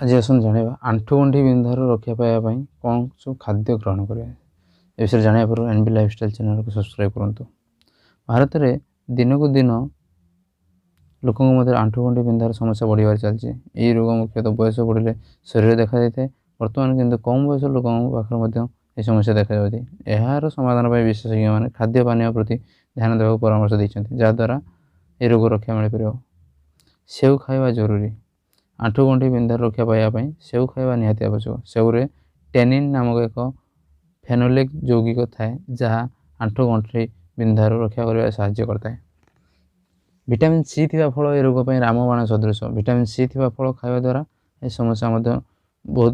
ଆଜି ଆସନ୍ତୁ ଜାଣିବା ଆଣ୍ଠୁଗଣ୍ଠି ବିନ୍ଧାରୁ ରକ୍ଷା ପାଇବା ପାଇଁ କ'ଣ ସବୁ ଖାଦ୍ୟ ଗ୍ରହଣ କରିବା। ଏ ବିଷୟରେ ଜାଣିବା ପୂର୍ବରୁ ଏନ୍ ବି ଲାଇଫଷ୍ଟାଇଲ୍ ଚ୍ୟାନେଲକୁ ସବସ୍କ୍ରାଇବ୍ କରନ୍ତୁ। ଭାରତରେ ଦିନକୁ ଦିନ ଲୋକଙ୍କ ମଧ୍ୟରେ ଆଣ୍ଠୁଗଣ୍ଠି ବିନ୍ଧାର ସମସ୍ୟା ବଢ଼ିବାରେ ଚାଲିଛି। ଏହି ରୋଗ ମୁଖ୍ୟତଃ ବୟସ ବଢ଼ିଲେ ଶରୀରରେ ଦେଖାଯାଇଥାଏ। ବର୍ତ୍ତମାନ କିନ୍ତୁ କମ୍ ବୟସର ଲୋକଙ୍କ ପାଖରେ ମଧ୍ୟ ଏହି ସମସ୍ୟା ଦେଖାଯାଉଛି। ଏହାର ସମାଧାନ ପାଇଁ ବିଶେଷଜ୍ଞମାନେ ଖାଦ୍ୟ ପାନୀୟ ପ୍ରତି ଧ୍ୟାନ ଦେବାକୁ ପରାମର୍ଶ ଦେଇଛନ୍ତି, ଯାହାଦ୍ୱାରା ଏହି ରୋଗ ରକ୍ଷା ମିଳିପାରିବ। ସେଉ ଖାଇବା ଜରୁରୀ। ଆଣ୍ଠୁଗଣ୍ଠି ବିନ୍ଧାରୁ ରକ୍ଷା ପାଇବା ପାଇଁ ସେଉ ଖାଇବା ନିହାତି ଆବଶ୍ୟକ। ସେଉରେ ଟେନିନ୍ ନାମକ ଏକ ଫେନୋଲିକ୍ ଯୌଗିକ ଥାଏ, ଯାହା ଆଣ୍ଠୁଗଣ୍ଠି ବିନ୍ଧାରୁ ରକ୍ଷା କରିବାରେ ସାହାଯ୍ୟ କରିଥାଏ। ଭିଟାମିନ୍ ସି ଥିବା ଫଳ ଏ ରୋଗ ପାଇଁ ରାମବାଣ ସଦୃଶ। ଭିଟାମିନ୍ ସି ଥିବା ଫଳ ଖାଇବା ଦ୍ୱାରା ଏ ସମସ୍ୟା ମଧ୍ୟ ବହୁତ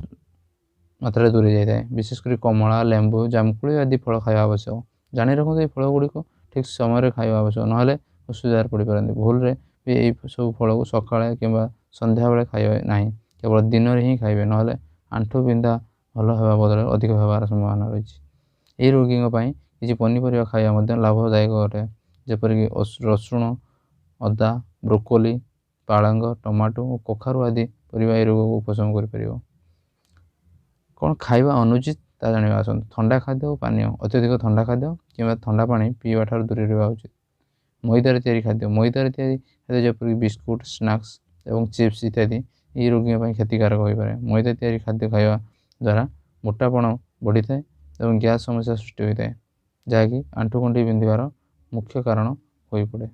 ମାତ୍ରାରେ ଦୂରେଇ ଯାଇଥାଏ। ବିଶେଷ କରି କମଳା, ଲେମ୍ବୁ, ଜାମୁକୋଳି ଆଦି ଫଳ ଖାଇବା ଆବଶ୍ୟକ। ଜାଣି ରଖନ୍ତୁ, ଏହି ଫଳ ଗୁଡ଼ିକ ଠିକ୍ ସମୟରେ ଖାଇବା ଆବଶ୍ୟକ, ନହେଲେ ଅସୁବିଧାରେ ପଡ଼ିପାରନ୍ତି। ଭୁଲରେ ବି ଏହି ସବୁ ଫଳକୁ ସକାଳେ କିମ୍ବା ସନ୍ଧ୍ୟାବେଳେ ଖାଇବେ ନାହିଁ, କେବଳ ଦିନରେ ହିଁ ଖାଇବେ, ନହେଲେ ଆଣ୍ଠୁ ବିନ୍ଧା ଭଲ ହେବା ବଦଳରେ ଅଧିକ ହେବାର ସମ୍ଭାବନା ରହିଛି। ଏହି ରୋଗୀଙ୍କ ପାଇଁ କିଛି ପନିପରିବା ଖାଇବା ମଧ୍ୟ ଲାଭଦାୟକ ଅଟେ, ଯେପରିକି ରସୁଣ, ଅଦା, ବ୍ରୋକୋଲି, ପାଳଙ୍ଗ, ଟମାଟୋ ଓ କଖାରୁ ଆଦି ପରିବା ଏହି ରୋଗକୁ ଉପଶମ କରିପାରିବ। କ'ଣ ଖାଇବା ଅନୁଚିତ ତା ଜାଣିବା ଆସନ୍ତୁ। ଥଣ୍ଡା ଖାଦ୍ୟ ଓ ପାନୀୟ। ଅତ୍ୟଧିକ ଥଣ୍ଡା ଖାଦ୍ୟ କିମ୍ବା ଥଣ୍ଡା ପାଣି ପିଇବା ଠାରୁ ଦୂରେଇ ରହିବା ଉଚିତ। ମଇଦାରେ ତିଆରି ଖାଦ୍ୟ। ମଇଦାରେ ତିଆରି ଖାଦ୍ୟ ଯେପରିକି ବିସ୍କୁଟ, ସ୍ନାକ୍ସ ଏବଂ ଚିପ୍ସ ଇତ୍ୟାଦି ଏହି ରୋଗୀଙ୍କ ପାଇଁ କ୍ଷତିକାରକ ହୋଇପାରେ। ମଇଦା ତିଆରି ଖାଦ୍ୟ ଖାଇବା ଦ୍ୱାରା ମୋଟାପଣ ବଢ଼ିଥାଏ ଏବଂ ଗ୍ୟାସ୍ ସମସ୍ୟା ସୃଷ୍ଟି ହୋଇଥାଏ, ଯାହାକି ଆଣ୍ଠୁଗଣ୍ଠି ବିନ୍ଧିବାର ମୁଖ୍ୟ କାରଣ ହୋଇପଡ଼େ।